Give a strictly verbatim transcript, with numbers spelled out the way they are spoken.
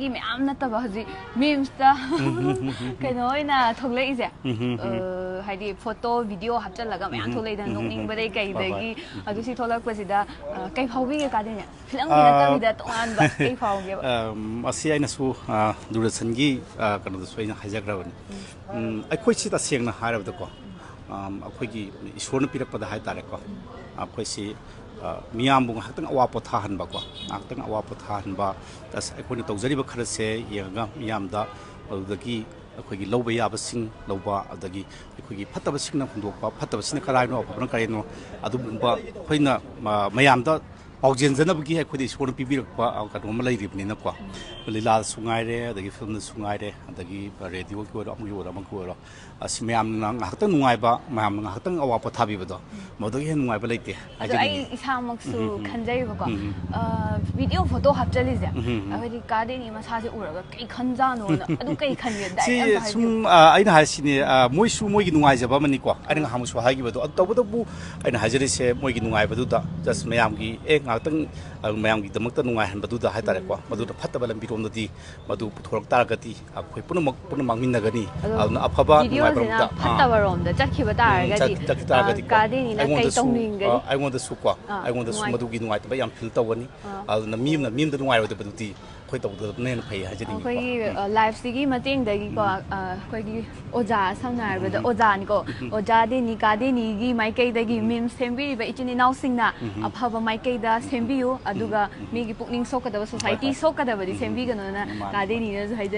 ꯒꯤ ꯃꯌꯥꯝ ꯅꯠꯇꯕ ꯍꯧꯖꯤꯛ ꯃꯤꯝꯁꯇ ꯀꯩꯅꯣ ꯑꯣꯏꯅ ꯊꯣꯛꯂꯛꯏꯁꯦ꯫ ꯎꯝ, ꯎꯝ, ꯎꯝ꯫ ꯑ, ꯍꯥꯏꯗꯤ ꯐꯣꯇꯣ ꯚꯤꯗꯤꯑꯣ ꯍꯥꯞꯆꯜꯂꯒ ꯃꯌꯥꯝ ꯎꯝ, ꯊꯣꯛꯂꯛꯏꯗꯅ, ꯎꯝ, ꯎꯝ, ꯎꯝ꯫ ꯅꯣꯛꯅꯤꯡꯕꯗꯩ ꯍꯣꯏ, ꯍꯣꯏ꯫ ꯀꯩꯗꯒꯤ꯫ ꯎꯝ, ꯎꯝ꯫ ꯑꯗꯨ ꯁꯤ ꯊꯣꯛꯂꯛꯄꯁꯤꯗ, ꯑ, ꯀꯩ ꯐꯥꯎꯕꯤꯒꯦ ꯀꯥꯗꯦꯅꯦ? ꯐꯤꯂꯝꯒꯤ ꯑ, ꯅꯠꯇꯕꯤꯗ ꯇꯣꯉꯥꯟꯕ ꯀꯩ ꯐꯥꯎꯒꯦꯕ? ꯑ, ꯃꯁꯤ ꯑꯩꯅꯁꯨ, ꯑ, ꯗꯨꯔꯗꯔꯁꯟꯒꯤ, ꯑ, ꯀꯩꯅꯣꯗꯁꯨ ꯑꯩꯅ ꯍꯥꯏꯖꯈ꯭ꯔꯕꯅꯤ꯫ ꯎꯝ꯫ ꯎꯝ, ꯑꯩꯈꯣꯏꯁꯤ ꯇꯁꯦꯡꯅ ꯍꯥꯏꯔꯕꯗꯀꯣ, ꯎꯝ꯫ ꯑꯝ, ꯑꯩꯈꯣꯏꯒꯤ ꯏꯁꯣꯔꯅ ꯄꯤꯔꯛꯄꯗ ꯍꯥꯏꯇꯥꯔꯦꯀꯣ, ꯑꯩꯈꯣꯏꯁꯤ, ꯑ, ꯃꯤꯌꯥꯝꯕꯨ ꯉꯥꯏꯍꯥꯛꯇꯪ ꯑꯋꯥ ꯄꯣꯊꯥꯍꯟꯕꯀꯣ, ꯉꯥꯏꯍꯥꯛꯇꯪ ꯑꯋꯥ ꯄꯣꯊꯥꯍꯟꯕ, ꯑꯁ, ꯑꯩꯈꯣꯏꯅ ꯇꯧꯖꯔꯤꯕ ꯈꯔꯁꯦ ꯌꯦꯡꯉꯒ ꯃꯤꯌꯥꯝꯗ ꯑꯗꯨꯗꯒꯤ ꯑꯩꯈꯣꯏꯒꯤ ꯂꯧꯕ ꯌꯥꯕꯁꯤꯡ ꯂꯧꯕ, ꯑꯗꯒꯤ ꯑꯩꯈꯣꯏꯒꯤ ꯐꯠꯇꯕꯁꯤꯡꯅ ꯍꯨꯟꯗꯣꯛꯄ, ꯐꯠꯇꯕꯁꯤꯅ ꯀꯔꯥꯏꯅꯣ, ꯑꯐꯕꯅ ꯀꯔꯤꯅꯣ, ꯑꯗꯨꯒꯨꯝꯕ ꯑꯩꯈꯣꯏꯅ, ꯑ, ꯃꯌꯥꯝꯗ ꯄꯥꯎꯖꯦꯟꯖꯅꯕꯒꯤ ꯑꯩꯈꯣꯏꯗ ꯏꯁꯣꯔꯅ ꯄꯤꯕꯤꯔꯛꯄ, ꯑ, ꯀꯩꯅꯣ ꯑꯃ ꯂꯩꯔꯤꯕꯅꯤꯅꯀꯣ, ꯂꯤꯂꯥꯗꯁꯨ ꯉꯥꯏꯔꯦ, ꯑꯗꯒꯤ ꯐꯤꯂꯝꯗꯁꯨ ꯉꯥꯏꯔꯦ, ꯑꯗꯒꯤ ꯔꯦꯗꯤꯑꯣꯒꯤ ꯑꯣꯏꯔꯣ, ꯑꯃꯒꯤ ꯑꯣꯏꯔꯣ, ꯑꯃꯒꯤ ꯑꯣꯏꯔꯣ, ꯑꯁ, ꯃꯌꯥꯝꯅ ꯉꯥꯏꯍꯥꯛꯇꯪ ꯅꯨꯡꯉꯥꯏꯕ, ꯃꯌꯥꯝꯅ ꯉꯥꯏꯍꯥꯛꯇꯪ ꯑꯋꯥ ꯄꯣꯊꯥꯕꯤꯕꯗꯣ, ꯃꯗꯨꯗꯒꯤ ꯍꯦꯟꯅ ꯅꯨꯡꯉꯥꯏꯕ ꯂꯩꯇꯦ ꯑꯗꯣ ꯑꯩ ꯍꯥꯏꯖꯅꯤꯡꯉꯤ꯫ ꯏꯁꯥꯃꯛꯁꯨ ꯎꯝ, ꯎꯝ, ꯎꯝ꯫ ꯈꯟꯖꯩꯕꯀꯣ, ꯎꯝ, ꯎꯝ꯫ ꯑ, ꯚꯤꯗꯤꯑꯣ ꯐꯣꯇꯣ ꯍꯥꯞꯆꯜꯂꯤꯁꯦ, ꯎꯝ, ꯎꯝ, ꯎꯝ꯫ ꯑꯩꯈꯣꯏꯗꯤ ꯀꯥꯗꯦꯅꯤ ꯃꯁꯥꯁꯦ ꯎꯔꯒ ꯀꯩ ꯈꯟꯖꯥꯅꯣꯅ꯫ ꯑꯗꯨ ꯀꯩ ꯈꯟꯒꯦ? ꯁꯤ direct ꯑꯝꯇ ꯍꯥꯏꯕꯤꯌꯨ꯫ ꯁꯨꯝ, ꯑ, ꯑꯩꯅ ꯍꯥꯏꯁꯤꯅꯦ, ꯑ, ꯃꯣꯏꯁꯨ ꯃꯣꯏꯒꯤ ꯅꯨꯡꯉꯥꯏꯖꯕ ꯑꯃꯅꯤꯀꯣ꯫ ꯑꯩꯅ ꯉꯍꯥꯟꯃꯨꯛꯁꯨ ꯍꯥꯏꯈꯤꯕꯗꯣ, ꯑꯗꯨ ꯇꯧꯕꯇꯕꯨ ꯑꯩꯅ ꯍꯥꯏꯖꯔꯤꯁꯦ ꯃꯣꯏꯒꯤ ꯅꯨꯡꯉꯥꯏꯕꯗꯨꯗ, just ꯃꯌꯥꯝꯒꯤ, ꯑꯦ, ꯉꯥꯏꯍꯥꯛꯇꯪ, ꯑ, ꯃꯌꯥꯝꯒꯤꯗꯃꯛꯇ ꯅꯨꯡꯉꯥꯏꯍꯟꯕꯗꯨꯗ ꯍꯥꯏꯇꯥꯔꯦꯀꯣ꯫ ꯎꯝ꯫ ꯃꯗꯨꯅ ꯐꯠꯇꯕ ꯂꯝꯕꯤꯔꯣꯝꯗꯗꯤ ꯃꯗꯨ ꯄꯨꯊꯣꯔꯛ ꯇꯥꯔꯒꯗꯤ ꯑꯩꯈꯣꯏ ꯄꯨꯝꯅꯃꯛ ꯄꯨꯟꯅ ꯃꯥꯡꯃꯤꯟꯅꯒꯅꯤ꯫ ꯑꯗꯣ ꯑꯗꯨꯅ ꯑꯐꯕ ꯅꯨꯡꯉꯥꯏꯕ ꯚꯤꯗꯤꯑꯣꯁꯤꯅ ꯔꯣꯝꯗ, ꯑꯥ꯫ ꯐꯠꯇꯕ ꯔꯣꯝꯗ ꯆꯠꯈꯤꯕ ꯎꯝ, ꯇꯥꯔꯒꯗꯤ, ꯆꯠ-, ꯆꯠꯈꯤ ꯑ, ꯇꯥꯔꯒꯗꯤꯀꯣ, ꯀꯥꯗꯦꯅꯤꯅ ꯀꯩ ꯑꯩꯉꯣꯟꯗꯁꯨ, ꯇꯧꯅꯤꯡꯒꯅꯤ? ꯑ, ꯑꯩꯉꯣꯟꯗꯁꯨꯀꯣ, ꯑꯥ, ꯑꯩꯉꯣꯟꯗꯁꯨ ꯅꯨꯡꯉꯥꯏ-, ꯃꯗꯨꯒꯤ ꯅꯨꯡꯉꯥꯏꯇꯕ ꯌꯥꯝ feel ꯇꯧꯒꯅꯤ꯫ ꯑꯥ꯫ ꯑꯗꯨꯅ ꯃꯤ ꯑꯃꯅ ꯃꯤ ꯑꯃꯗ ꯅꯨꯡꯉꯥꯏꯔꯣꯏꯗꯕꯗꯨꯗꯤ ꯑꯩꯈꯣꯏ ꯇꯧꯗꯕꯅ ꯍꯦꯟꯅ ꯐꯩ ꯍꯥꯏꯖꯅꯤꯡꯉꯤꯀꯣ꯫ ꯑꯩꯈꯣꯏꯒꯤ, ꯎꯝ꯫ ꯑ, live ꯁꯤꯒꯤ ꯃꯇꯦꯡꯗꯒꯤꯀꯣ, ꯎꯝ꯫ ꯑ, ꯑꯩꯈꯣꯏꯒꯤ ꯑꯣꯖꯥ, ꯁꯝꯅ ꯍꯥꯏꯔꯕꯗ ꯎꯝ꯫ ꯑꯣꯖꯥꯅꯤꯀꯣ, ꯎꯝ꯫ ꯑꯣꯖꯥ ꯗꯦꯅꯤ ꯀꯥꯗꯦꯅꯤꯒꯤ ꯃꯥꯏꯀꯩꯗꯒꯤ ꯎꯝ꯫ Memes ꯁꯦꯝꯕꯤꯔꯤꯕ ꯏꯆꯤꯟ ꯏꯅꯥꯎꯁꯤꯡꯅ ꯎꯝ꯫ ꯑꯐꯕ ꯃꯥꯏꯀꯩꯗ ꯎꯝ꯫ ꯁꯦꯝꯕꯤꯌꯨ, ꯎꯝ꯫ ꯑꯗꯨꯒ ꯎꯝ꯫ ꯃꯤꯒꯤ ꯄꯨꯛꯅꯤꯡ ꯁꯣꯛꯀꯗꯕ, ꯍꯣꯏ, society ꯍꯣꯏ꯫ ꯁꯣꯛꯀꯗꯕꯗꯤ ꯎꯝ꯫ ꯁꯦꯝꯕꯤꯒꯅꯣꯅ ꯎꯝ, ꯃꯥꯅꯤ, ꯃꯥꯅꯤ꯫ ꯀꯥꯗꯦꯅꯤꯅꯁꯨ ꯍꯥꯏꯖꯔꯤ꯫